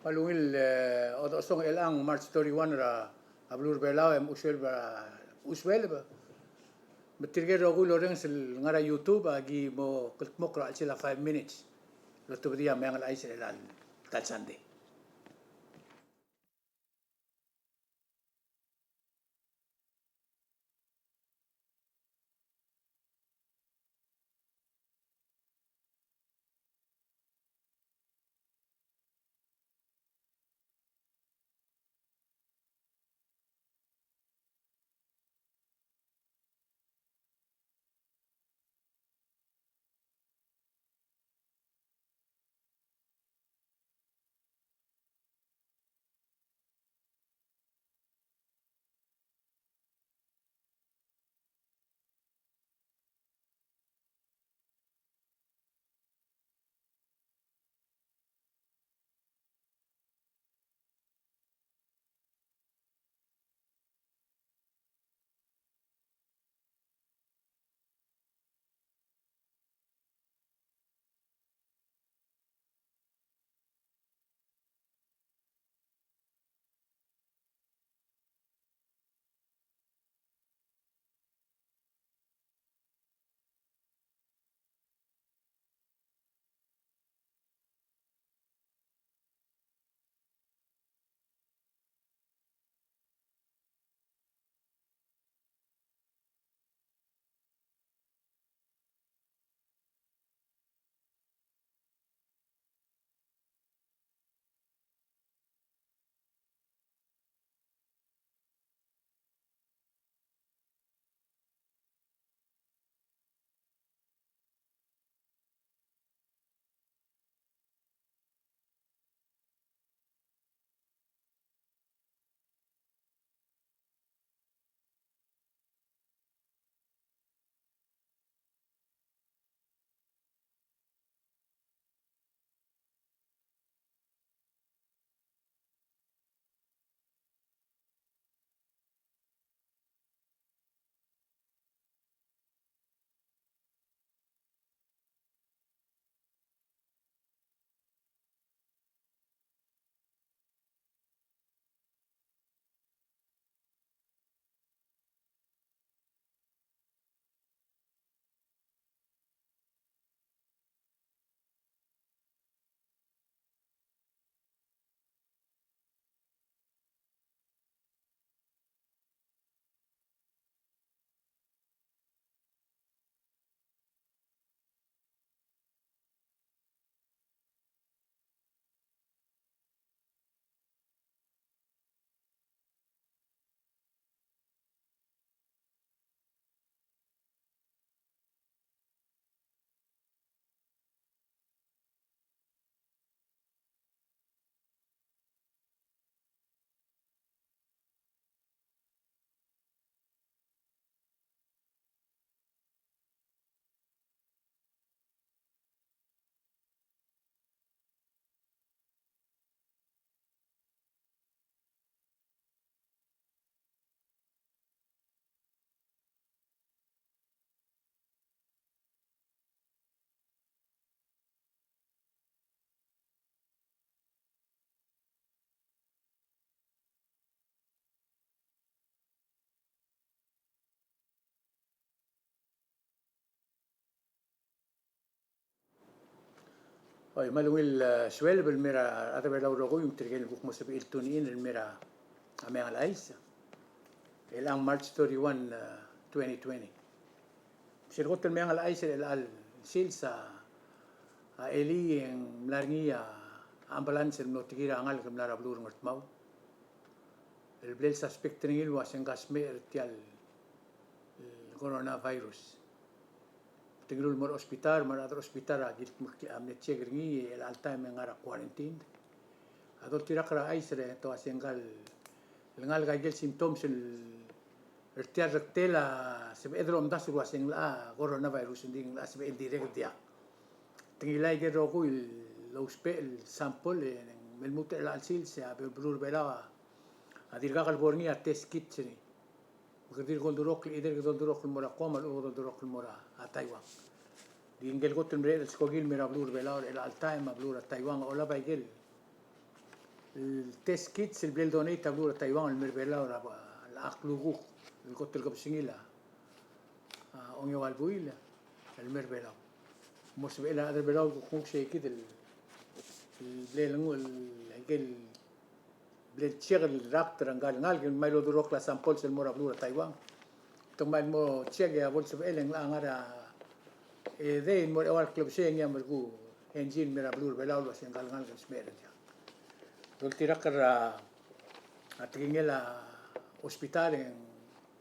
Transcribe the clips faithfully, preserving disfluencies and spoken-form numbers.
Me a ungil, e, odechesong er chelechang March thirty-one er a beluu er a Belau e mochu sueleb a, mochu sueleb. Me tirke el rokui el orrenges el ngar er a YouTube a ki mo kldmokl er a chelsel a five minutes el otobedii a Meang el Chais er chelecha el ta el Sunday. Oi, me a ungil, e, sueleb el mei er a rechad er a Belau el rokui, me tirke el kuk mo sebechir el tune in el mei er a Meang el Chais er chelechang March thirty-one, e, twenty twenty. Sel kot el Meang el Chais er chelecha el sils a, a elii e ng mla er ngii a ambulance el mlo tekii er a ngalek el mla er a beluu er a Ngardmau el bla el suspect er ngii el ua se ng ka smecher er tia el coronavirus. Te ngiluu el mo er a hospital, me a rechad er a hospital a kildmokl a mle check er ngii, e chelecha el taem e ng ngar er a quarantine. A doltirakl er a chais e te ua se ngka el ngalek a ikel symptoms el er tia el rektel a sebeched el omdasu el ua se ng locha coronavirus, ng di ng locha sebechel el dirrek el diak. Te ngilai a ikel rokui el ousbech el sample, e me lmuut er chelecha el sils e a beluu er a Belau a dirkak el bo er ngii a test kits er ngii. Me kede di ko el doldurokl, either kede doldurokl el mo er a Guam, me a lechub e kede doldurokl el mo er a Taiwan. Di ngikel kot el mle er a skoki el mei er a beluu er a Belau er chelecha el taem, a beluu er a Taiwan a olab a ikel el test kits el bla el donate a beluu er a Taiwan el mer Belau er a, a klukuk el kot el kebesengil a, a ongeua el buil el mer Belau. Mo sebechel a rechad er Belau el kuk nguu sei kid el, el bla el nguu el, el, el bla el check el rakt er a ngka el ngalek el mei el odurokl a samples el mo er a beluu er a Taiwan. Te mei el mo check e a bo el sebechel e ng locha ngar er a edei el mo er a eua el klebesei e ngii a merekuu e ng di el mer a beluu er a Belau el uasei ngka el ngalek el smecher er tiang. Doltirakl er a tekingel a hospital e ng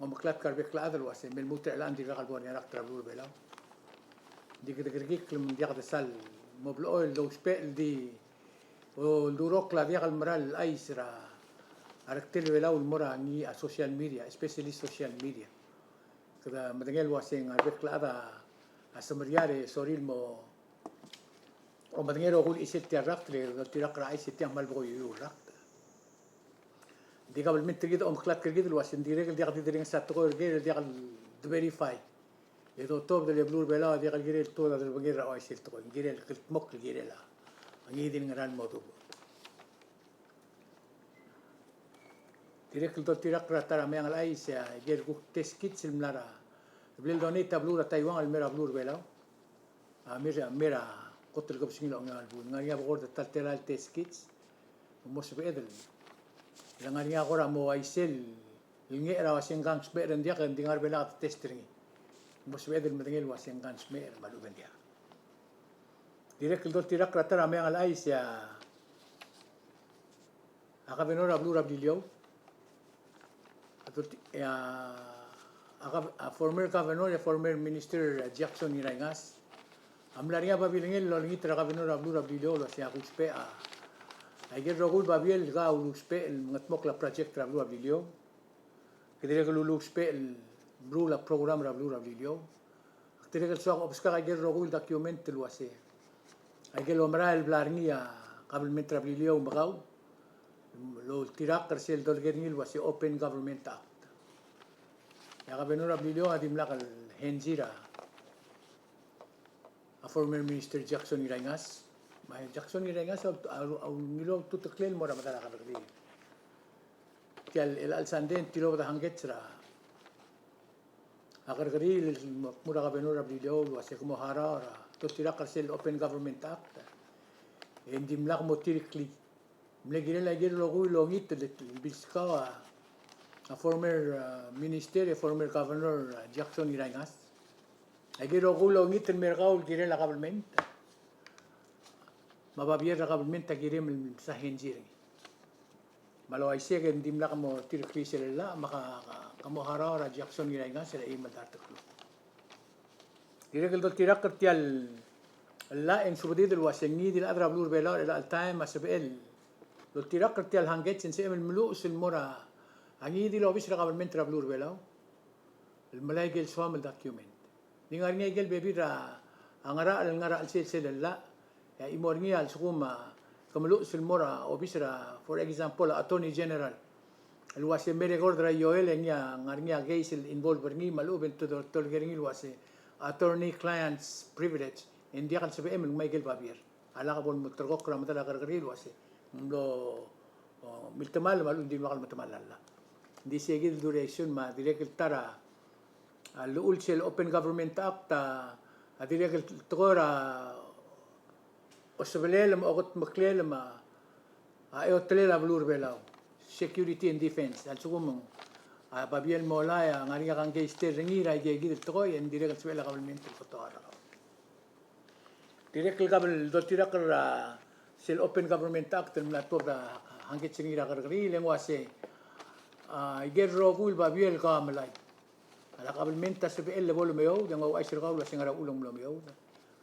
omeklatk a rebek el chad el uasei me lmuut er chelechang e ng dirkak el bo er ngii a rakt er a beluu er a Belau. Ng di kede kerekikl me ng diak de sal mo blechoel el dousbech el di oldurokl a diak el mera el chais er a rektel Belau el mo er a ngii a social media, especially social media. Kede medengei el uasei ng a rebek el chad a semeriar e sorir el mo omedengei a rokui el chisel tia el rakt, le doltirakl er a chais e tiang kmal bo koiuiu el rakt. Ng di kabelment er kid a omeklatk er kid el uasei ng dirrek el diak di derenges a tekoi er ker el diak el de verify e dotobed el beluu er a Belau a diak el kirel el tuobed a derbengel er a uaisei el tekoi, ng kirel el kldmokl el kirel a ngii di el ngera el mo duubech. Dirrek el doltirakl er a ta er a meang el chais e aike el kuk test kits el mla er a, el bla el donate a beluu er a Taiwan el mer a beluu er a Belau. A mer, a mer a kot el kebesengil a ongeua el buil. Ng ngar er ngii a bekord el ta el telael el test kits. Mo sebeched el, le ngar er ngii a kora mo uaisei el ngecher a uasei ngka ng smecher e ng diak, e ng di ngar er a Belau a test er ngii. Mo sebeched el medengei el uasei ngka ng smecher me a lechub e ng diak. Dirrek el doltirakl er a ta er a meang el chais e a a governor er a beluu er a Beliliou. A dolti-, e a, a gov-, a former governor e a former minister, a Jackson Ngiraingas a mla er ngii a babilngel el olengit er a governor er a beluu er a Beliliou el uasei a kuusbech a, aike el rokui el babier el kau el ousbech el mengedmokl a project er a beluu er a Beliliou. Ke dirrek el uluusbech el meruul a program er a beluu er a Beliliou. Ke dirrek el soak obeskak aike el rokui el document el uasei aike el omerael el bla er ngii a kabelment er a Beliliou me kau el oltirakl er sel dolekoi er ngii el uasei Open Government Act. E a governor er a Beliliou a dimlak el henzi er a a former minister Jackson Ngiraingas. Me a Jackson Ngiraingas a, a, a ungil a ultuteklel el mo er a medal a kerrekeriil. Tia el, el chelecha el sandei e ng tilobed a hangkets er a kerrekeriil el mo er a governor er a Beliliou el uasei ke mo harau er a, doltirakl er sel Open Government Act. E ng dimlak mo tireklii. Mle kirel aike el rokui el ongit el bilskau a, a former, a, minister e former governor, a, Jackson Ngiraingas. Aike el rokui el ongit el mer kau el kirel a kabelment. Me a babier er a kabelment a kirem el msa henzi er ngii. Me a le uaisei e ng dimlak mo tireklii sel llach, me ke, ke, ke mo harau er a Jackson Ngiraingas er a eim el dart el kluk. Dirrek el doltirakl er tia el llach e ng subedid el uasei ngii di el chad er a beluu er a Belau er chelecha el taem a sebechel el doltirakl er tia el hangkets e ng sebechem el meluches el mo er a ngii di el obis er a kabelment er a beluu er a Belau el melai aike el soam el document. Ng di ngar er ngii aike el bebil er a ngerachel el ngar er a chelsel sel llach. E a chimo er ngii a lsekum a ke meluches el mo er a obis er a, for example, a Attorney General el uasei me record er a ioel e ngii a ngar er ngii a case el involve er ngii me a lechub e ng tol-, tolekoi er ngii el uasei attorney client's privilege, e ng diak el sebechem el ngmai aike el babier. A lak bo lemeterekokl er a medal a kerrekeriil el uasei ng mlo, o, miltemall me a lechub e ng dimlak el metemall a llach. Ng di sei kid el duration me a dirrek el ta er a a llechul sel Open Government Act a, a dirrek el tekoi er a osebelel me a okedmeklel me a eotelel a beluu er a Belau, security and defense. A lsekum a babier el molai a ngar er ngii a kangkei state er ngii er aike kid el tekoi e ng dirrek el sebechel a kabelment el kotoar er kau. Dirrek el kabel doltirakl er a sel Open Government Act el mla tuobed a hangkets er ngii er a kerrekeriil e ng uasei, a, aike el rokui el babier el kau a melai a kabelment a sebechel el bo lemeoud e ng ouchais er kau el uasei ngera uchul e ng mlo meoud.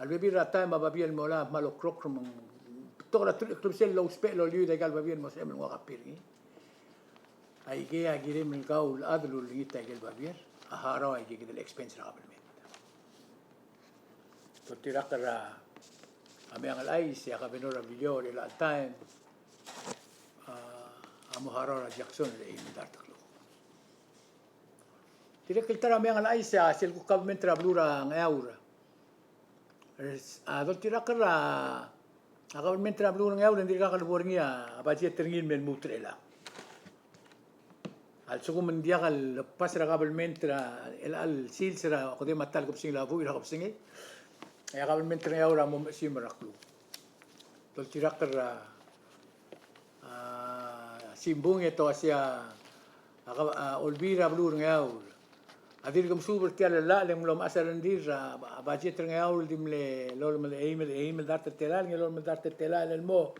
A lebebil er a taem a babier el molai a kmal okrokl me ng betok er a teruich el klebesei el lousbech el oliuid aika el babier el mo sebechem el nguu a copy er ngii. Aikei a kirem el kau el chad el ulengit aike el babier a harau aike kid el expense er a kabelment. Doltirakl er a meang el chais e a governor er a Beliliou er chelecha el taem a, a mo harau er a Jackson er a eim el dart el kluk. Dirrek el ta er a meang el chais e a sel kuk kabelment er a beluu er a Ngeaur a doltirakl er a a kabelment er a beluu er a Ngeaur e ng dirkak lebo er ngii a budget er ngii el me lmuut er chelechang. A lsekum ng diak el pass er a kabelment er a, el, el sils er a okedei me a ta el kebesengil a buil er a kebesengei, e a kabelment er a Ngeaur a mo mechesimer a kluk. Doltirakl er a, a, simbung e te uasei a, a, Olbiil er a beluu er a Ngeaur a dirk mesuub er tia el llach e le ng mlo mechas a rengrir er a budget er a Ngeaur el di mle lolem el eim, eim el dart el telael, ng lolem el dart el telael el mo,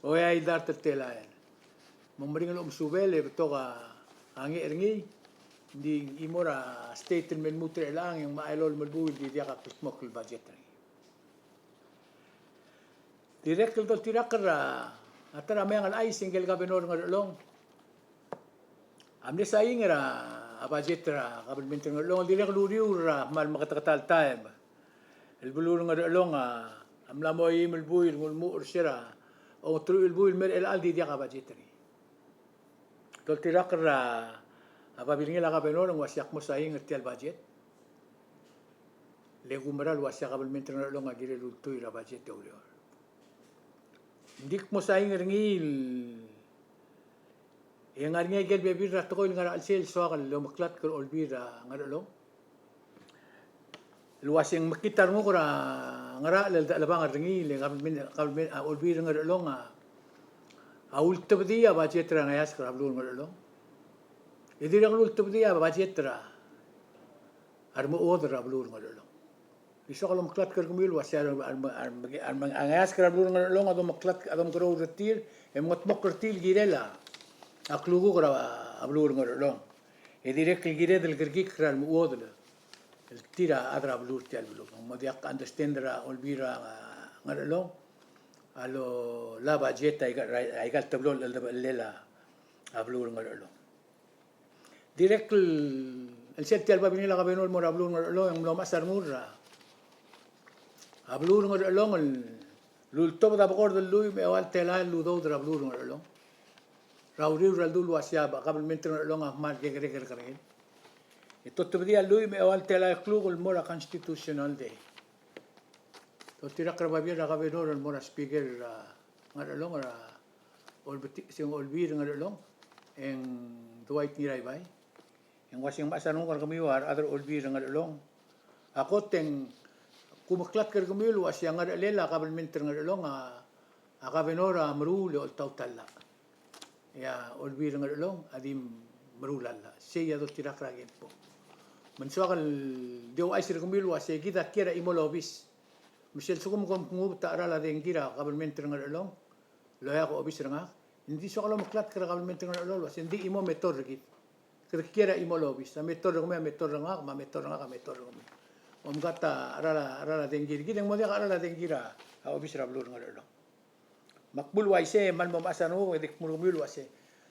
o eai el dart el telael. Me ng meringel omesubel e betok a ngecher ngii, ng di chimo er a state el me lmuut er chelechang e ng mla elolem el buil el di diak a kldmokl el budget er ngii. Dirrek el doltirakl er a, a ta er a meang el chais e ngike el kabenor er a Ngerchelong a mle saing er a budget er a kabelment er a Ngerchelong el dirrek el uriul er a kmal meketeketang el taem el beluu er a Ngerchelong a mla mo eim el buil, ng ulemuchel er se er a ongeteruich el buil el mer chelechang el di diak a budget er ngii. Doltirakl er a babilngel a kabenor e ng uasei ak mo saing er tia el budget. Le kumerang el uasei a kabelment er a Ngerchelong a kirel ultuil er a budget e oureor. Ng di kmo saing er ngii el, e ng ngar er ngii a ikel bebil er a tekoi el ngar er a chelsel el soak el omeklatk er a Olbiil er a Ngerchelong el uasei ng mekngit a renguk er a ngerachel el dechelebangel er ngii, le kabelment, kabelment, a Olbiil er a Ngerchelong a, a ultebedii a budget er a ngeasek er a beluu er a Ngerchelong. E dirrek el ultebedii a budget er a, a remechuodel er a beluu er a Ngerchelong. Di soak el omeklatk er kemiu el uasei a re, a re, a re, a ngeasek er a beluu er a Ngerchelong a domeklatk, a domekeroul er tir, e mengedmokl er tir el kirel a klukuk er a, a beluu er a Ngerchelong. E dirrek el kired el kerekikl er a remechuodel el tir a chad er a beluu er tia el beluu. Ng mo diak a understand er a Olbiil er a Ngerchelong a lo, loia budget aika, aika el teblo el cheldebechellel a beluu er a Ngerchelong. Dirrek el, el sel tia el babilngel a kabenor el mo er a beluu er a Ngerchelong e ng mlo mechas a rengul er a, a beluu er a Ngerchelong el ultobed a bekord el lluich me a eua el telael el udoud er a beluu er a Ngerchelong er a uriul er a ledu el uasei a kabelment er a Ngerchelong a kmal kekerei a kerrekeriil. E te otebedii a lluich me a eua el telael el kluk el mo er a Constitutional Day. Doltirakl er a babier er a kabenor el mo er a speaker er a Ngerchelong er a Olbeti-, se ng Olbiil er a Ngerchelong, e ng Dwight Ngiraibai. E ng uasei ng mechas a renguk er kemiu a rechad er a Olbiil er a Ngerchelong a kot e ng kumeklatk er kemiu el uasei a ngerechelel a kabelment er a Ngerchelong a, a kabenor a meruul e oltaut a llach. E a Olbiil er a Ngerchelong a di meruul a llach. Sei a doltirakl er a kempo. Me ng soak el di ouchais er kemiu el uasei kid a kiei er a chimo el obis. Me sel lsekum kom kngubet a cheral a dengki er a kabelment er a Ngerchelong el oeak a obis er ngak, ng di soak el omeklatk er a kabelment er a Ngerchelong el uasei ng di chimo me tor er kid. Kede kiei er a chimo el obis, a me tor er kemiu a me tor er ngak, me a me tor er ngak a me tor er kemiu. Omkat a cheral a, cheral a dengki er kid, e ng mo diak a cheral a dengki er a obis er a beluu er a Ngerchelong. Me ak bo el uaisei, me ng mo mechas a renguk e di kmo er kemiu el uasei,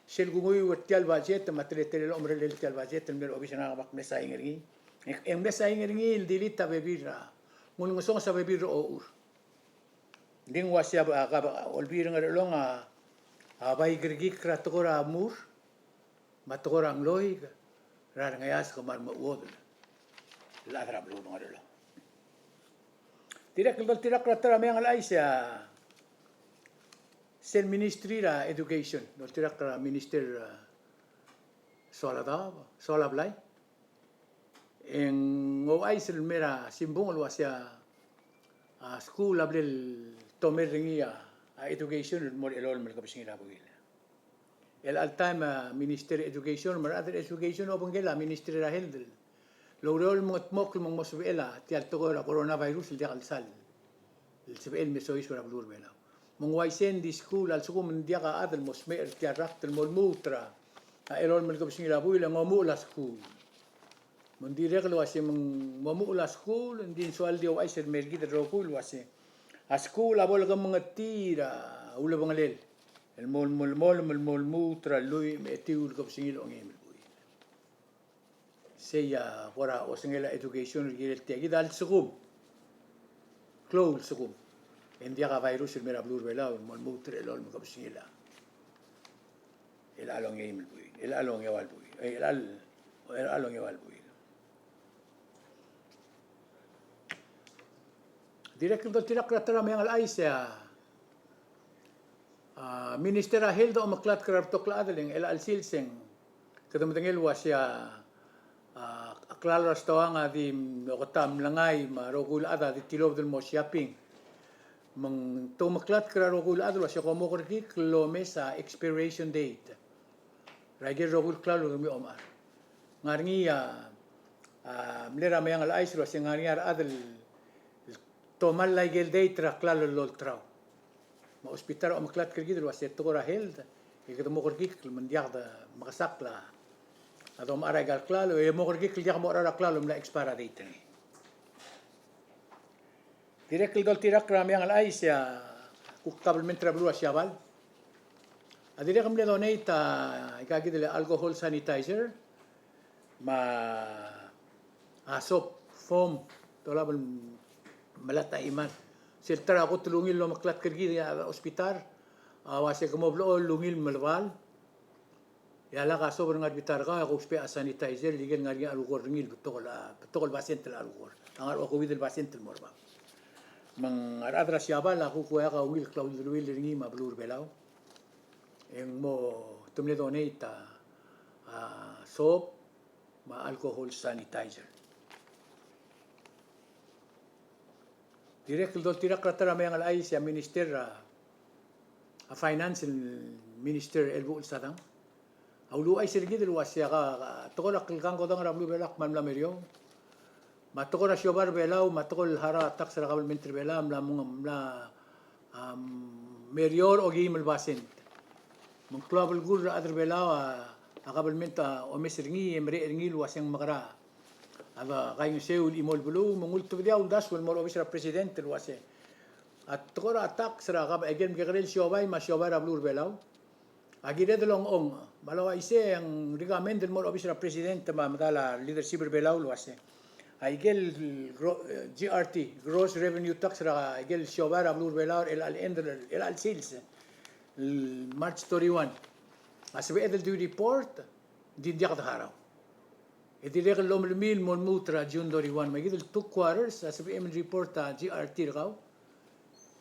sel kunguiu er tia el budget me a teletelel a omerellel tia el budget el mle er a obis er ngak me ak mle saing er ngii. E ng mle saing er ngii el delete a bebil er a, ng ulengesonges a bebil er a ochur. Ng di ng uasei a, a, a Olbiil er a Ngerchelong a, a bai kerekikl er a tekoi er a mur me a tekoi er a ngloik er a rengeasek me a remechuodel el chad er a beluu er a Ngerchelong. Dirrek el doltirakl er a ta er a meang el chais a sel ministry er a education, doltirakl er a minister, a, Soaladaob, Soalablai. E ng ouchais el mei er a simbung el uasei a, a skuul a bla el tomel er ngii a, a education el mo er a elolem el kebesengil a buil. El chelecha el taem a Minister Education me a rechad er a Education a obengkel a Minister er a Health el oureor el mengedmokl me ng mo sebechel a tia el tekoi er a coronavirus el diak el sal el sebechel el me soiseb er a beluu er a Belau. Me ng uaisei e ng di skuul a lsekum ng diak a chad el mo smecher er tia el rakt el mo lmuut er a, a elolem el kebesengil a buil e ng omuchel a skuul. Me ng dirrek el uasei me ng mo omuchel a skuul, ng di ng soal di ouchais el mei er kid el rokui el uasei a skuul a bo lekemengetii er a ulebengelel el mo, mo, mo, mo, mo lmuut er a lluich me a etiu el kebesengil a ongeim el buil. Sei a kora osengel a education el kirel tia kid a lsekum, klou el lsekum e ng diak a virus el mei er a beluu er a Belau el mo lmuut er a elolem el kebesengil a, el chelecha el ongeim el buil, el chelecha el ongeua el buil, el chelecha el, el chelecha el ongeua el buil. Dirrek el doltirakl er a ta er a meang el chais a A Minister er a Health a omeklatk er a rebetok el chad e ng chelecha el sils e ng kede medengei el uasei a, a klalo er a stoang a di oketa mlengai me a rokui el chad a di tilobed el mo shopping. Me ng te omeklatk er a rokui el chad el uasei kom mo kerekikl el omes a expiration date er a ikel rokui el klalo el kemiu omechar. Ng ngar er ngii a, a mle er a Meang el Chais el uasei ng ngar er ngii a rechad el tomall a ikel date er a klalo el olterau. Me a hospital a omeklatk er kid el uasei tekoi er a health e kede mo kerekikl me ng diak de mekesakl a domechar a ikal klalo e mo kerekikl el diak mo cherar a klalo el mla expire a date er ngii. Dirrek el doltirakl er a Meang el Chais e a kuk kabelment er a beluu er a Siabal a dirrek el mle donate a ikakid el alcohol sanitizer me a soap foam, dolab el melatech a chimal. Sel ta er a kot el ungil el omeklatk er kid a hospital a uasei ke mo blechoel el ungil melebal e a lak a soap er ngar er a bita er kau e ke ousbech a sanitizer el ikel ngar er ngii a alcohol er ngii el betok el, betok el basent el alcohol. A ngar er a okeuid el basent el mo er bab. Me ng a rechad er a Siabal a kuk ua iak a ungil klaudeleuill er ngii me a beluu er a Belau e ng mo te mle donate a, a soap me a alcohol sanitizer. Dirrek el doltirakl er a ta er a Meang el Chais e a Minister er a, a Finance, el Minister Elbuchel Sadang a uluuchais er kid el uasei a ka, a tekoi er a klekangkodang er a beluu er a Belau a kmal mla meriou. Me a tekoi er a siobai er a Belau me a tekoi el harau a tax er a kabelment er a Belau a mla, mla, am, meriou er a okeim el basent. Me ng klou a belkul er a rechad er a Belau a, a kabelment a omes er ngii e merek er ngii el uasei ng mekera a kaingeseu el chimo el beluu, me ng ultebedii a uldasu el mo er a obis er a President el uasei a tekoi er a tax er a kab-, a ikel mekekerei el siobai me a siobai er a beluu er a Belau a kired el ongchong. Me a le uaisei e ng recommend el mo er a obis er a President me a medal a leadership er a Belau el uasei a ikel gro-, eh, G R T, gross revenue tax er a ikel siobai er a beluu er a Belau er chelecha el end, er chelecha el sils el March thirty-one a sebeched el due report, ng di diak de harau. E dirrek el lomelemii el mo lmuut er a June thirty-one, me kid el two quarters a sebechem el report a G R T er kau,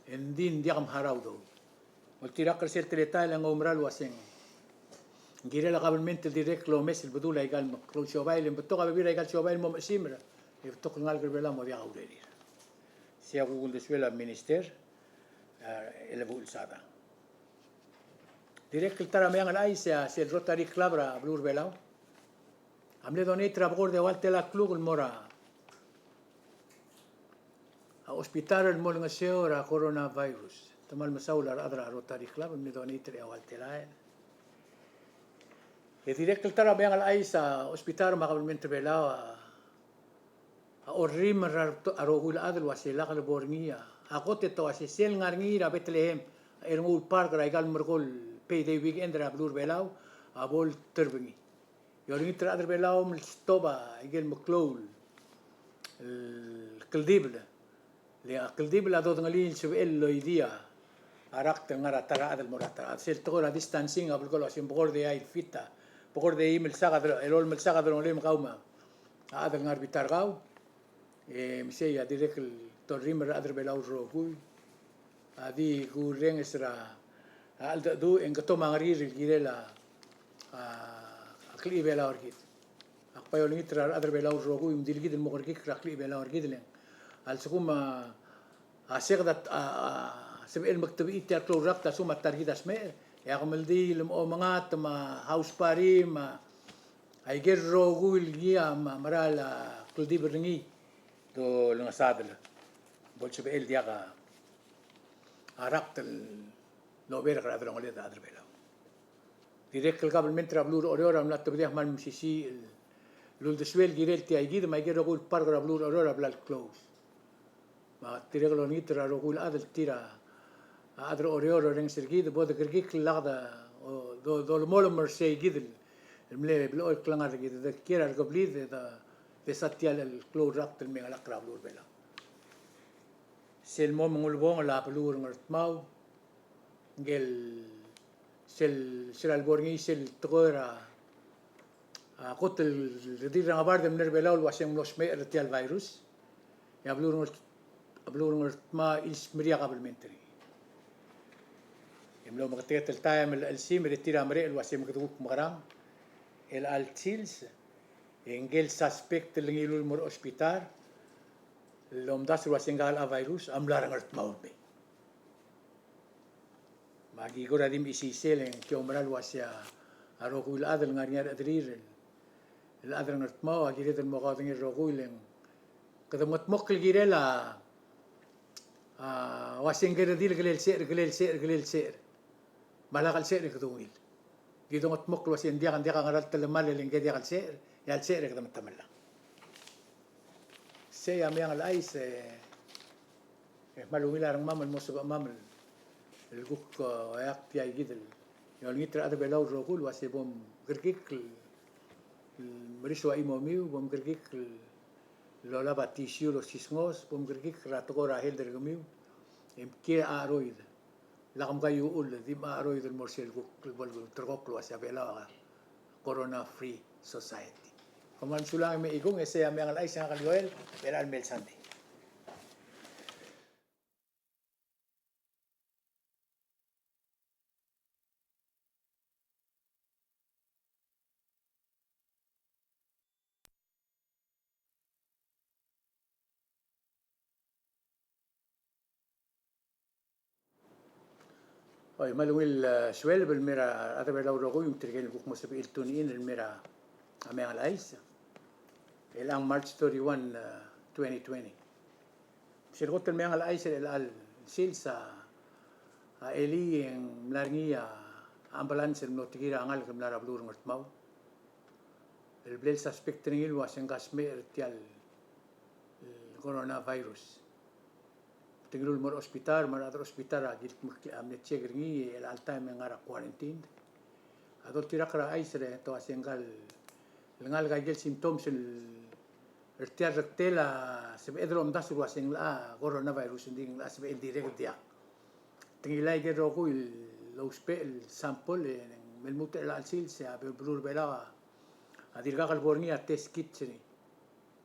e ng di ng diak mharau dou. Oltirakl er sel teletael e ng oumera el uaseng ng kirel a kabelment el dirrek el omes el bedul a ikal meklou el siobai, le ng betok a bebil er a ikal siobai el mo mechesimer, e betok el ngalek er a Belau a mo diak a urerir. Sei a kuk uldesuel a Minister, a, Elbuchel Sadang. Dirrek el ta er a Meang el Chais, a, sel Rotary Club er a beluu er a Belau a mle donate er a bekord eua el telael kluk el mo er a, a, hospital el mo olengeseu er a coronavirus. Te kmal mesaul a rechad er a Rotary Club el mle donate er a eua el telael. E dirrek el ta er a Meang el Chais, a, hospital me a kabelment er a Belau a a orrimel er a rokui el chad el uasei lak lebo er ngii a kot e te uasei sel ngar er ngii er a Bethlehem, a Ernguul Park er a ikal merekong el payday weekend er a beluu er a Belau a bo el terbengii. E olengit er a rechad er a Belau me lstob a ikel meklou el kldibel. Le a kldibel a dodengelii el sebechel el oidii a rakt el ngar er a ta er a chad el mo er a ta er a chad. Sel tekoi er a distancing a belkul a uasei ng bekord eai el feet a, bekord eim el sak a del-, elolem el sak a delongelem kau me a chad el ngar er a bita er kau. E me sei a dirrek el torrimel er a rechad er a Belau el rokui a di kurrenges er a cheldecheduch e ng ketom a ngerir el kirel a, a klechibelau er kid. Ak bai olengit er a rechad er a Belau el rokui me ng di le kid el mo kerekikl er a klechibelau er kid, le ng a lsekum a, a seked a, a, sebechel el mektebechii tia el klou el rakt a lsekum a ta er kid a smecher, e a kemeldiil me a omengat me a house party me a a ikel rokui el ngii a mera el kldibel er ngii, dolengesadel bo lsebechel el diak a rakt el oberk er a delongeled a rechad er a Belau. Dirrek el kabelment er a beluu er Oreor a mla tebedii a kmal mesisiich el uldesuel el kirel tia ikid, me a ikel rokui el park er a beluu er Oreor a bla el close. Me tirke el olengit er a rokui el chad el tir a chad er a Oreor el orrenges er kid, bo dekerekikl el lak de, o, do, dolemolem er sei kid el mle blechoel el klengar er kid, de kiei er a rekeblid e de, de sa tia el klou el rakt el mengelakl er a beluu er a Belau. Sel mo me ng ulebongel a beluu er Ngardmau, ngikel sel, sel lebo er ngii sel tekoi er a, a, kot el redil er a ngebard el mle er a Belau el uaseng mlo smecher er tia el virus. E a beluu er Ngard-, a beluu er Ngardmau a ilsmerii a kabelment er ngii. E mlo meketeket el taem el chelsimer e tir a merechel el uase me kede kuk mekerang. El chelecha el sils, e ngike el suspect el ngiluu el mo er a hospital el omdasu el uase ngika el virus a mla er a Ngardmau el mei. Me aki kora di mesisiich el ng ki oumera el uase a rokui el chad el ngar er ngii a rechederir el chad er a Ngardmau a kired el mo kaodengei el rokui el ng kede mengetmokl el kirel a, a, uase ngike el redil el kelel secher, kelel secher, kelel secher. Me a lak el secher e kede ungil. Ki dongetmokl el uase ng diak, ng diak a ngera el telemall el ngike diak el secher, e a lsecher e kede metemall. Sei a Meang el Chais, e, e kmal ungil a rengmam el mo sebechemam el kuk, e, oeak tia kid el, e olengit er a rechad er a Belau el rokui el uase bo mkerekikl el merisu a chimomiu, bo mkerekikl el olab a tissue el osisngos, bo mkerekikl er a tekoi er a health er kemiu, e mkiei a cheroid. Lak mkaiuul, di mcheroid el mo er sel kuk, bo el ulterekokl el uase a Belau a corona free society. Kom kmal mesulang e mechikung, e sei a Meang el Chais, ngak el Joel, me er a chelecha el mei el Sunday. Oi, me a ungil, e, sueleb el mei er a rechad er a Belau el rokui, me tirke el kuk mo sebechir el tune in el mei er a Meang el Chais. Chelechang March thirty-one, e, twenty twenty. Sel kot el Meang el Chais er chelecha el sils a, a elii e ng mla er ngii a ambulance el mlo tekii er a ngalek el mla er a beluu er a Ngardmau el bla el suspect er ngii el uase ngka a smecher er tia el, el coronavirus. Te ngiluu el mo er a hospital, me a rechad er a hospital a kildmokl a mle check er ngii, e chelecha el taem e ng ngar er a quarantine. A doltirakl er a chais er a te uase ngka el ngalek a ikel symptoms el er tia el rektel a sebeched el omdasu el uase ng locha coronavirus, ng di ng locha sebechel el dirrek el diak. Te ngilai a ikel rokui el ousbech el sample, e me lmuut er chelecha el sils e a be-, beluu er a Belau a dirkak el bo er ngii a test kits er ngii.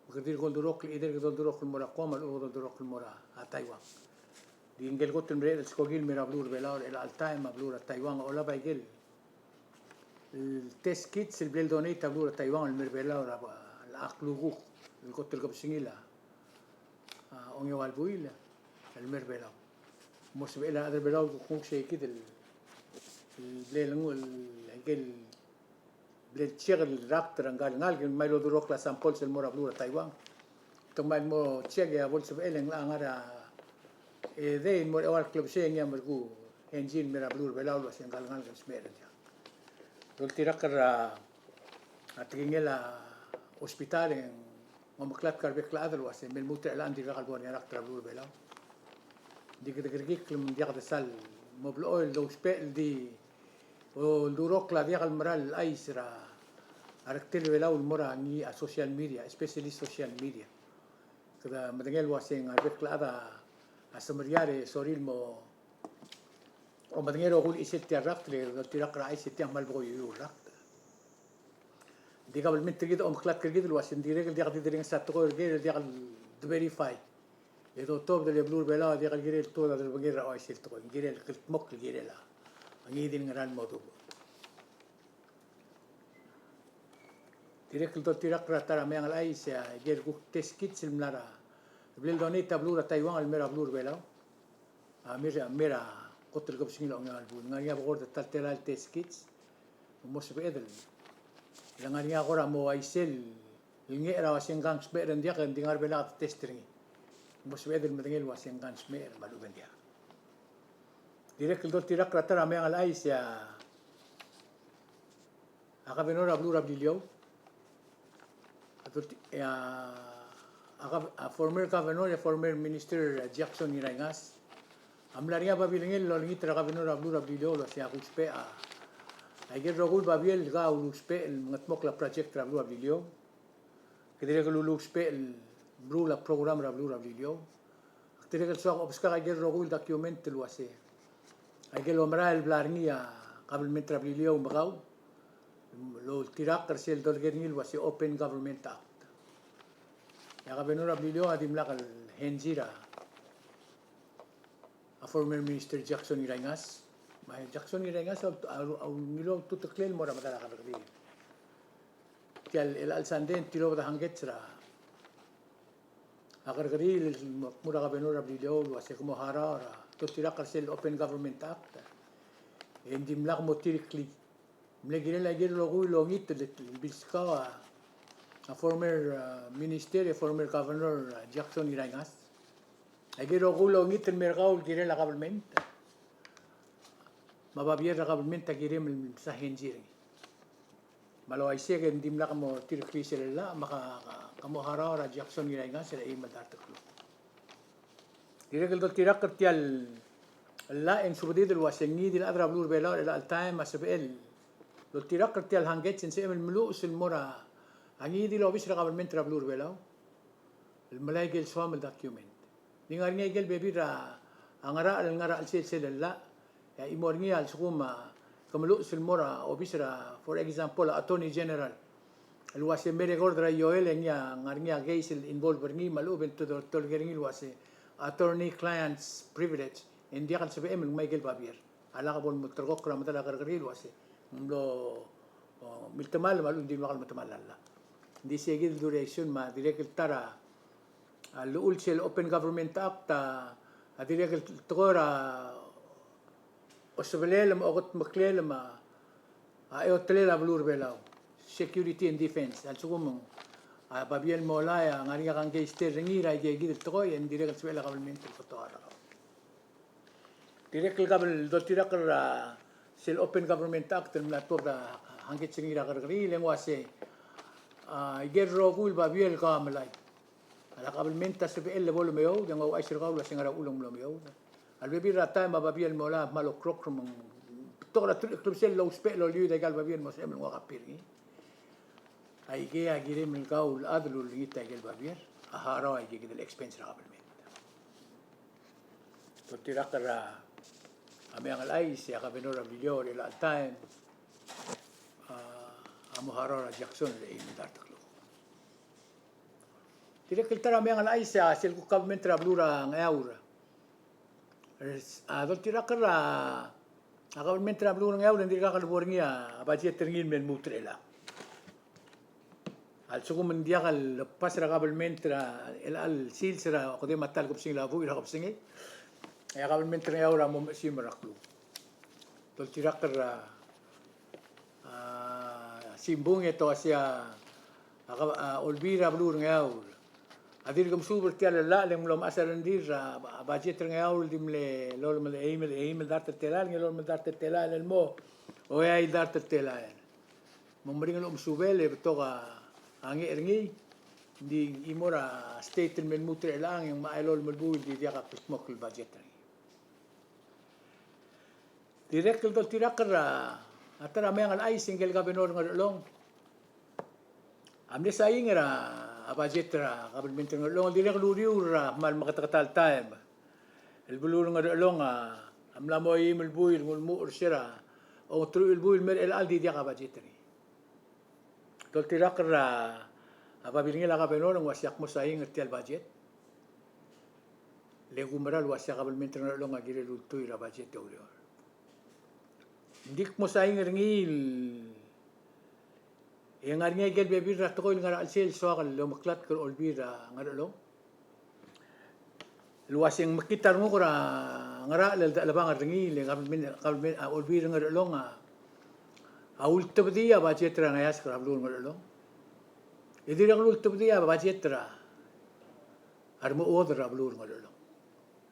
Me kede dirk oldurokl, either kede oldurokl el mo er a Guam, me a lechub e kede oldurokl el mo er a Taiwan. Di ngikel kot el mereched el skoki el mei er a beluu er a Belau er chelecha el taem, me a beluu er a Taiwan a olab a ikel test kits el bla el donate a beluu er a Taiwan el mei er a Belau er a, a klukuk el kot el kebesengil a, a ongeua el buil el mei er a Belau. Mo sebechel a rechad er a Belau el kuk nguu sei kid el, el bla el nguu el, ikel bla el check el rakt er ngka el ngalek, el mei el oldurokl a samples el mo er a beluu er a Taiwan. Te mei el mo check e a bo el sebechel e ng locha ngar er a edei el mo er a eua el klebesei e ngii a merekuu henzi el mei er a beluu er a Belau el uase ngka el ngalek a smecher er ngii. Doltirakl er a tekingel a hospital e ng omeklatk a rebek el chad el uase me lmuut er chelecha ng dirkak el bo er ngii a rakt er a beluu er a Belau. Ng di kede kerekikl me ng diak de sal mo blechoel el dousbech el di oldurokl a diak el mera el chais er a rektel Belau el mo er a ngii a social media, especially social media. Kede medengei el uase ng a rebek el chad a semeriar e sorir el mo omedengei el rokui el chisel tia el rakt, le doltirakl er a chais e tiang kmal bo koiuiu el rakt. Ng di kabelment er kid a omeklatk er kid el uase ng dirrek el diak di derenges a tekoi er ker el diak de verify. E dotobed el beluu er a Belau a diak el kirel el tuobed a derbengel er a uaisei el tekoi, ng kirel el kldmokl el kirel a ngii di el ngera el mo duubech. Dirrek el doltirakl er a ta er a Meang el Chais, a ikel kuk test kits el mla er a, bla el donate a beluu er a Taiwan el mei er a beluu er a Belau. A mei er a, mei er a kot el kebesengil a ongeua el buil. Ng ngar er ngii a bekord el ta el telael el test kits. Mo sebeched el ngar er ngii a kora mo uaisei el ngecher a uase ngka ng smecher, ng diak, ng di ngar er a Belau a test er ngii. Mo sebeched el medengei el uase ngka ng smecher me a lechub e ng diak. Dirrek el doltirakl er a ta er a Meang el Chais, a a governor er a beluu er a Beliliou. A, a gov-, a former governor, a former minister, a Jackson Ngiraingas, a mla er ngii a babilengel el olengit er a governor er a beluu er a Beliliou el uase a kuusbech a, a ikel rokui el babier el ka ulusbech el mengetmokl a project er a beluu er a Beliliou. Kede dirrek el ulusbech el meruul a program er a beluu er a Beliliou. Ak dirrek el soak a obeskak a ikel rokui el document el uase a ikel omerael el bla er ngii a kabelment er a Beliliou me kau el oltirakl er sel dolekoi er ngii el uase Open Government Act. E a governor er a Beliliou a dimlak el henzi er a a former Minister Jackson Ngiraingas, Jackson Ngiraingas a, a, a, a, ngiluu a ultuteklel el mo er a medal a kerrekeriil. Tia el, el chelecha el sandei e ng tilobed a hangkets er a kerrekeriil el mo er a kabenor er a Beliliou el uase ke mo harau er a, doltirakl er sel Open Government Act e ng dimlak mo tireklii. Mle kirel a ikel rokui el ongit el bilskau a, a former, a, minister e former governor, a, Jackson Ngiraingas. A ikel rokui el ongit el mer kau el kirel a government me a babier er a government a kirem el msa henzi er ngii. Me a le uaisei e ng dimlak mo tireklii sel llach me ke, ke, ke mo harau er a Jackson Ngiraingas er a eim el dart el kluk. Dirrek el doltirakl er tia el llach e ng subedid el uase ngii di el chad er a beluu er a Belau er chelecha el taem a sebechel el doltirakl er tia el hangkets e ng sebechem el meluches el mo er a ngii di el obis er a kabelment er a beluu er a Belau el melai a ikel soam el document. Ng di ngar er ngii a ikel bebil er a ngerachel el ngar er a chelsel sel llach, e a chimo er ngii a lsekum ke meluches el mo er a obis er a, for example, a Attorney General el uase me record er a ioel e ngii a ngar er ngii a case el involve er ngii me a lechub e ng te, te olker er ngii el uase attorney client's privilege, e ng diak el sebechem el ngmai a ikel babier. A lak bo lemeterkokl er a medal a kerrekeriil el uase ng mlo, o, miltemall me a lechub e ng dimlak lemetemall a llach. Ng di sei kid el duration me a dirrek el ta er a a llechul sel Open Government Act a, a dirrek el tekoi er a osebelel me a okedmeklel me a, a eotelel a beluu er a Belau, security and defense. A lsekum a babier el molai a ngar er ngii a kangkei stel er ngii er a ikei kid el tekoi e ng dirrek el sebechel a kabelment el betok a rechad. Dirrek el kab el doltirakl er a sel Open Government Act el mla tuobed a hangkets er ngii er a kerrekeriil e ng uase, a, ikel rokui el babier el kau a melai a le kabelment a sebechel el bo lemeoud, e ng ouchais er kau el uase ngera uchul e ng mlo meoud. A lebebil er a taem a babier el molai a kmal okrokl me ng betok er a teruich el klebesei el lousbech el oliuid a ikal babier el mo sebechem el nguu a copy er ngii. Aikei a kirem el kau el chad el ulengit a ikel babier a harau a ikei kid el expense er a kabelment. Doltirakl er a Meang el Chais, e a kabenor er a Beliliou er chelecha el taem a, a mo harau er a Jackson er a eim el dart el kluk. Dirrek el ta er a Meang el Chais a sel kuk kabelment er a beluu er a Ngeaur. A doltirakl er a, a kabelment er a beluu er a Ngeaur e ng dirkak el bo er ngii a budget er ngii el me lmuut er chelechang. A lsekum ng diak el pass er a kabelment er a, el, el sils er a okedei me a ta el kebesengil a buil er a kebesengei, e a kabelment er a Ngeaur a mo mechesimer er a kluk. Doltirakl er a, a, simbung e te uasei a, a, a Olbiil er a beluu er a Ngeaur a dirk mesuub er tia el llach, le ng mlo mechas a rengrir er a, a budget er a Ngeaur el di mle lolem el eim el, eim el dart el telael, ng lolem el dart el telael el mo, o eai el dart el telael. Me ng meringel omesubel e betok a ngecher er ngii, ng di chimo er a state el me lmuut er chelechang e ng mla elolem el buil, di diak a kldmokl el budget er ngii. Dirrek el doltirakl er a, a ta er a Meang el Chais e ngike el kabenor er a Ngerchelong a mle saing er a budget er a kabelment er a Ngerchelong el dirrek el uriul er a kmal meketeketang el taem el beluu er a Ngerchelong a mla mo eim el buil el nguu el muchel er se er a ongeteruich el buil el mer chelechang el di diak a budget er ngii. Doltirakl er a babilngel a kabenor e ng uasei ak mo saing er tia el budget. Le kumerang el uasei a kabelment er a Ngerchelong a kirel ultuil er a budget e oureor. Ng di kmo saing er ngii el, e ngar er ngii a ikel bebil er a tekoi el ngar er a chelsel el soak el omeklatk er a Olbiil er a Ngerchelong el uasei ng mekngit a renguk er a ngerachel el dechelebangel er ngii, le kabelment, kabelment, a Olbiil er a Ngerchelong a, a ultebedii a budget er a ngeasek er a beluu er a Ngerchelong. E dirrek el ultebedii a budget er a, a remechuodel er a beluu er a Ngerchelong.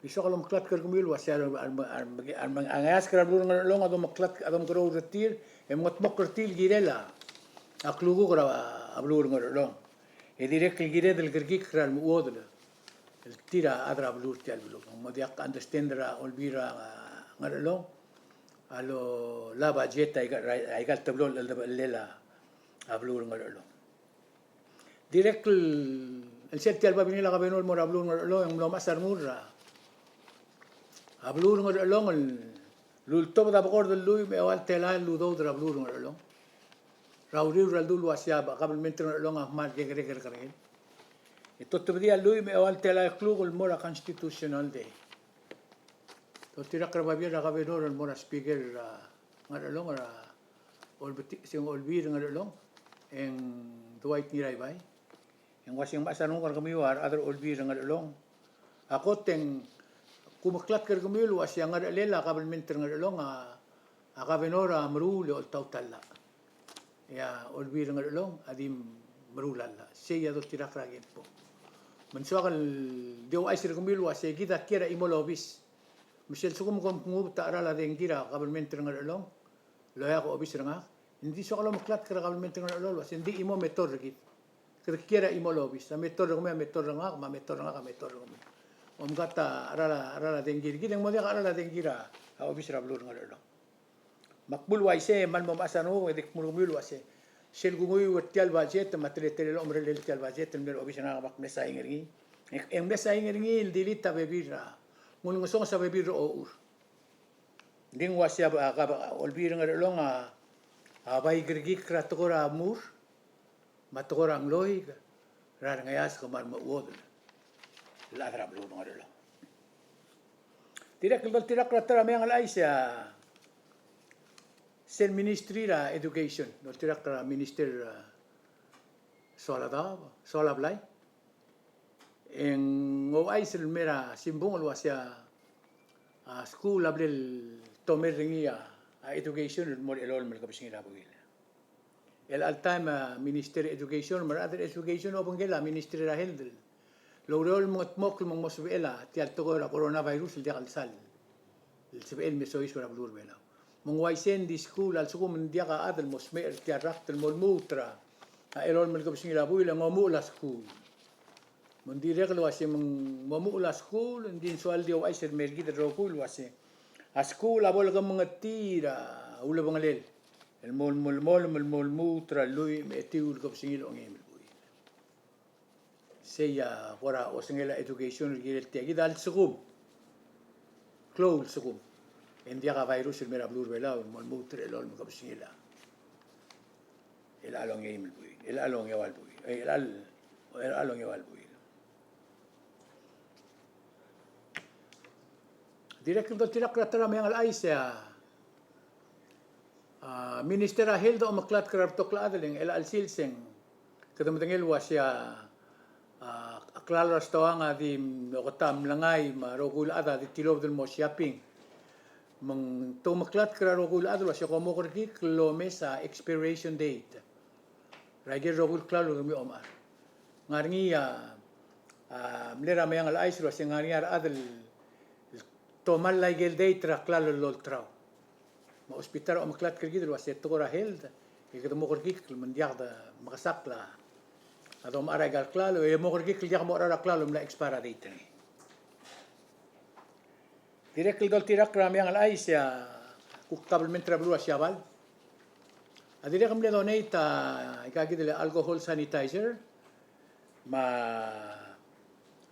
Di soak el omeklatk er kemiu el uasei a, a, a, a ngeasek er a beluu er a Ngerchelong a domeklatk, a domekeroul er tir, e mengedmokl er tir el kirel a, a klukuk er a, a beluu er a Ngerchelong. E dirrek el kired el kerekikl er a remechuodel el tir a chad er a beluu er tia el beluu. Ng mo diak understand er a Olbiil er a, a, Ngerchelong a lo, loia budget a ika, a ikal teblo el cheldebechellel a, a beluu er a Ngerchelong. Dirrek el, el sel tia el babilngel a kabenor el mo er a beluu er a Ngerchelong e ng mlo mechas a rengul er a, a beluu er a Ngerchelong el ultobed a bekord el lluich me a eua el telael el udoud er a beluu er a Ngerchelong er a uriul er a ledu el uasei a kabelment er a Ngerchelong a kmal kekerei er a kerrekeriil. E totebedii a lluich me a eua el telael el kluk el mo er a Constitutional Day. Doltirakl er a babier er a governor el mo er a speaker er a Ngerchelong, er a Olbeti-, se ng Olbiil er a Ngerchelong, e ng Dwight Ngiraibai. E ng uase ng mechas a renguk er kemiu a rechad er a Olbiil er a Ngerchelong. A kot e ng kumeklatk er kemiu el uase a ngerchelel a government er a Ngerchelong a, a governor a meruul e oltaut a llach. E a Olbiil er a Ngerchelong a di meruul a llach. Sei a doltirakl er a kempo. Me ng soak el di ouchais er kemiu el uase kid a kiei er a chimo el obis. Me sel lsekum kom kngubet a cheral a dengki er a government er a Ngerchelong el oeak a obis er ngak, ng di soak el omeklatk er a government er a Ngerchelong el uase ng di chimo me tor er kid. Kede kiei er a chimo el obis, a me tor er kemiu a me tor er ngak, me a me tor er ngak a me tor er kemiu. Omkat a cheral a, cheral a dengki er kid, e ng mo diak a cheral a dengki er a obis er a beluu er a Ngerchelong. Me ak kmu el uaisei, me ng mo mechas a renguk e di kmu er kemiu el uase sel kunguiu er tia el budget, me a teletelel a omerellel tia el budget el mle er a obis er ngak me ak mle saing er ngii. E ng mle saing er ngii el delete a bebil er a, ng ulengesonges a bebil er a ochur. Ng di ng uase a, a, a, Olbiil er a Ngerchelong a, a bai kerekikl er a tekoi er a mur, me a tekoi er a ngloik er a rengeasek me a remechuodel el chad er a beluu er a Ngerchelong. Dirrek el doltirakl er a ta er a meang el chais a sel ministry er a education, doltirakl er a minister, a, Soaladaob, Soalablai. E ng ouchais el mei er a simbung el uase a, a, skuul a bla el tomel er ngii a, a, education el mo er a elolem el kebesengil a buil. El chelecha el taem a Minister er a Education me a rechad er a Education a obengkel a Minister er a Health el oureor el mengetmokl me ng mo sebechel a tia el tekoi er a coronavirus el diak el sal el sebechel el me soiseb er a beluu er a Belau. Me ng uaisei, ng di skuul a lsekum ng diak a chad el mo smecher er tia el rakt el mo lmuut er a elolem el kebesengil a buil e ng omuchel a skuul. Me ng dirrek el uase me ng mo omuchel a skuul, ng di ng soal di ouchais el mei er kid el rokui el uase a skuul a bo lekemengetii er a ulebengelel el mo, mo, mo, mo, mo lmuut er a lluich me a etiu el kebesengil a ongeim el buil. Sei a kora osengel a education el kirel tia kid a lsekum, klou el lsekum e ng diak a virus el mei er a beluu er a Belau el mo lmuut er a elolem el kebesengil a chelecha el ongeim el buil, chelecha el ongeua el buil, e, chelecha el, chelecha el ongeua el buil. Dirrek el doltirakl er a ta er a meang el chais e a, a, Minister er a Health a omeklatk er a rebetok el chad el ng chelecha el sils e ng kede medengei el uase a, a, a klalo er a stoang a di oketa mlengai me a rokui el chad a di tilobed el mo shopping. Me ng te omeklatk er a rokui el chad el uase kom mo kerekikl el omes a expiration date er a ikel rokui el klalo el kemiu a omechar. Ng ngar er ngii a, a, mle er a meang el chais el uase ng ngar er ngii a rechad el tomall a ikel date er a klalo el olterau. Me a hospital a omeklatk er kid el uase tekoi er a health e kede mo kerekikl me ng diak de mekesakl a domechar a ikal klalo e mo kerekikl el diak mochar a klalo el mla expire a date er ngii. Dirrek el doltirakl er a meang el chais e a kuk kabelment er a beluu er a Siabal a dirrek el mle donate a ika kid el alcohol sanitizer me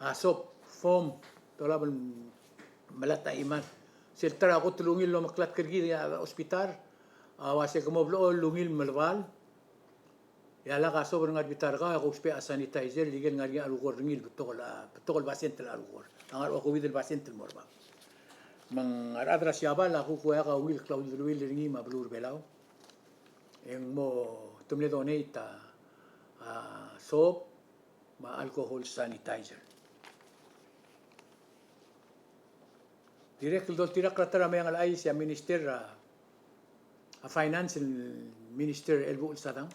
a soap foam, te olab el melatk a chimad. Sel ta er a kot el ungil el omeklatk er kid a hospital a uase ke mo blechoel el ungil me lebal. E a lak a soap er a ngar er a bita er kau e ke ousbech a sanitizer el ikel ngar er ngii a alcohol er ngii el betok el, a, betok el basent el alcohol. A ngar er a okeuid el basent el mo er bab. Me ng a rechad er a Siabal a kuk ua ika ungil klaudeleuill er ngii me a beluu er a Belau. E ng mo te mle donate a, a, soap me a alcohol sanitizer. Dirrek el doltirakl er a ta er a meang el chais e a Minister er a, a Finance, el Minister Elbuchel Sadang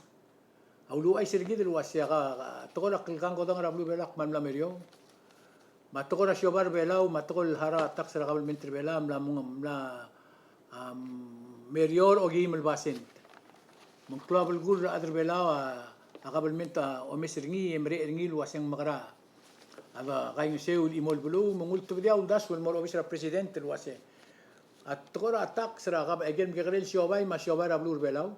a uluuchais er kid el uase a ka, a tekoi er a klekangkodang er a beluu er a Belau a kmal mla meriou. Me a tekoi er a siobai er a Belau me a tekoi el harau a tax er a kabelment er a Belau a mla, mla, am, meriou er a okeim el basent. Me ng klou a belkul er a rechad er a Belau a, a kabelment a omes er ngii e merechel er ngii el uase ng mekera a kaingeseu el chimo el beluu. Me ng ultebedii a uldasu el mo er a obis er a President el uase a tekoi er a tax er a kab-, a ikel mekekerei el siobai me a siobai er a beluu er a Belau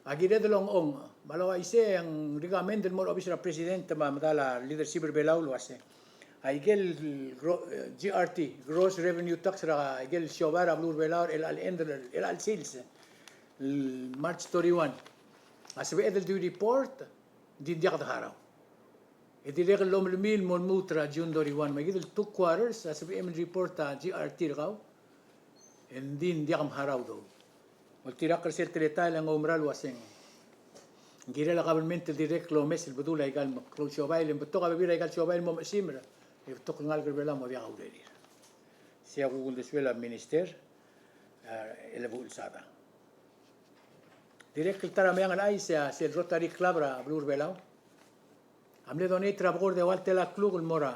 a kired el ongchong. Me a le uaisei e ng recommend el mo er a obis er a President me a medal a leadership er a Belau el uase a ikel gro-, G R T, Gross Revenue Tax, er a ikel siobai er a beluu er a Belau er chelecha el end, er chelecha el sils el March thirty-one a sebeched el due report, ng di ng diak de harau. E dirrek el lomelemii el mo lmuut er a June thirty-one, me kid el two quarters a sebechem el report a G R T er kau. E ng di ng diak mharau a udoud. Oltirakl er sel teletael e ng oumera el uaseng, ng kirel a kabelment el dirrek el omes el bedul aika el meklou el siobai, le ng betok a bebil er aika el siobai el mo mechesimer, e betok el ngalek er Belau a mo diak a urerir. Sei a kuk uldesuel a Minister, a, el buchel sel dang. Dirrek el ta er a meang el chais, a, sel Rotary Club er a beluu er Belau a mle donate er a bekord eua el telael el kluk el mo er a,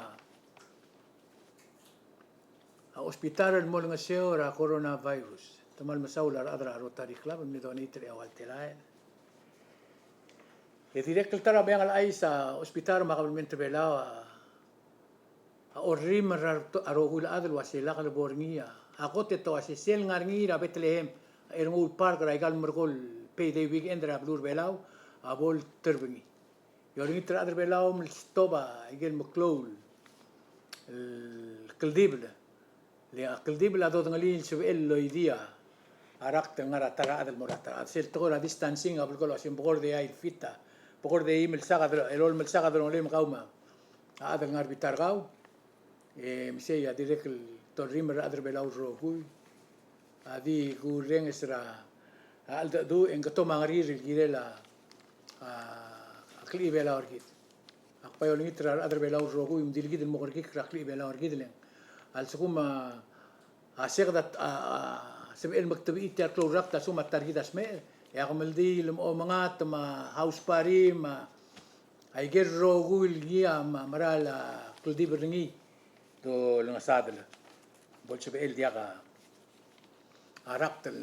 a, hospital el mo olengeseu er a coronavirus. Te kmal mesaul a rechad er a Rotary Club el mle donate er a eua el telael. E dirrek el ta er a meang el chais, a, hospital me a kabelment er Belau a a orrimel er a rokui el chad el uase lak lebo er ngii a kot e te uase sel ngar er ngii er a Bethlehem, a Ernguul Park, er aika el merekong el payday weekend er a beluu er Belau, a bo el terbengii. E olengit er a rechad er Belau me lstob aike el meklou el kldibel. Le a kldibel a dodengelii el sebechel el oidii a rakt el ngar er a ta er a chad el mo er a ta er a chad. Sel tekoi er a distancing a belkul a uase ng bekord eai el feet a, bekord eim el sak a, elolem el sak a delongelem, kau me a chad el ngar er a bita er kau. E me sei a dirrek el torrimel er a rechad er Belau el rokui. A di kurrenges er a cheldecheduch e ng ketom a ngerir el kirel a, a klechibelau er kid. Ak bai olengit er a rechad er Belau el rokui me di le kid el mo kerekikl er a klechibelau er kid, le ng a lsekum a, a seked a, a, sebechel el mekdebechii tia el klou el rakt a lsekum a ta er kid a smecher, e a kemeldiil me a omengat me a house party me a aike el rokui el ngii a mera el kldibel er ngii, dolengesadel. Bo lsebechel el diak a rakt el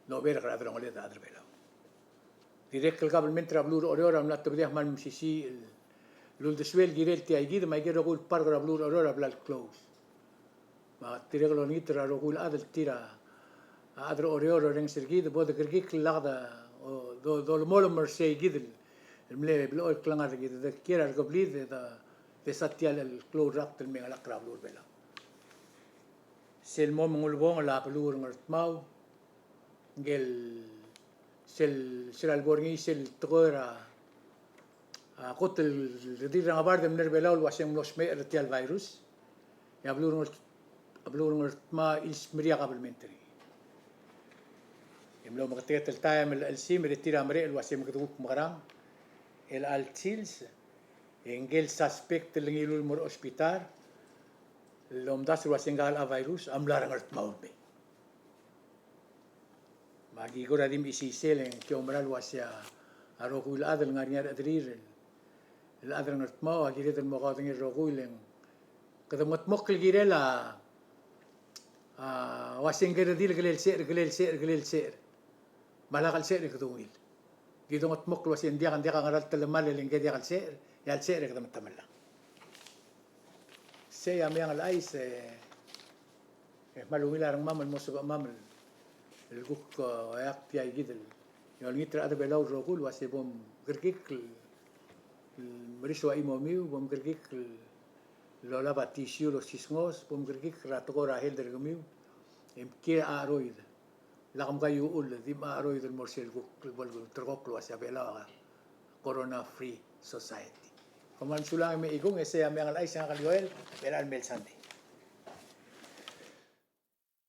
oberk er a delongeled a rechad er Belau. Dirrek el kabelment er a beluu er Oreor a mla tebedii a kmal mesisiich el uldesuel el kirel tia ikid, me aike el rokui el park er a beluu er Oreor a bla el close. Me tirke el olengit er a rokui el chad el tir a chad er Oreor el orrenges er kid, bo dekerekikl el lak do, do, dolemolem er sei kid el mle blechoel el klengar er kid, de kiei er a rekeblid e de, de sa tia el klou el rakt el mengelakl er a beluu er Belau. Sel mo me ng ulebongel a beluu er Ngardmau, ngike el sel, sel lebo er ngii sel tekoi er a, a, kot el redil er a ngebard el mle er Belau el uaseng mlo smecher er tia el virus. E a beluu er Ngard-, a beluu er Ngardmau a ilsmerii a kabelment er ngii. E mlo meketeket el taem el chelsimer e tir a merechel el uaseng me kede kuk mekerang. Chelecha el sils, e ngike el suspect el ngiluu el mo er a hospital el omdasu el uaseng ngika el virus a mla er a Ngardmau el mei. Me aki kora di mesisiich el, e ng ki oumera el uasei a rokui el chad el ngar er ngii a rechederir el chad er a Ngardmau a kired el mo kaodengei el rokui, le ng kede mengetmokl el kirel a, a, uasei ngike el redil el kelel secher, kelel secher, kelel secher. Me a lak el secher e kede ungil. Ki dongetmokl el uasei ng diak, ng diak a ngera el telemall el ngike diak el secher, e a lsecher e kede metemall. Sei a meang el chais, e, e kmal ungil a rengmam el mo sebechemam el kuk, e, oeak tia ikid el, e olengit er a rechad er Belau el rokui el uasei bo mkerekikl el, el merisu a chimomiu, bo mkerekikl el olab a tissue el osisngos, bo mkerekikl er a tekoi er a health er kemiu, e mkiei a cheroid. Lak mkaiuul, di mcheroid el mo er sel kuk, bo el ulterekokl el uasei a Belau a corona free society. Kom kmal mesulang e mechikung, e sei a meang el chais, ngak el Joel, me er a mei el Sunday.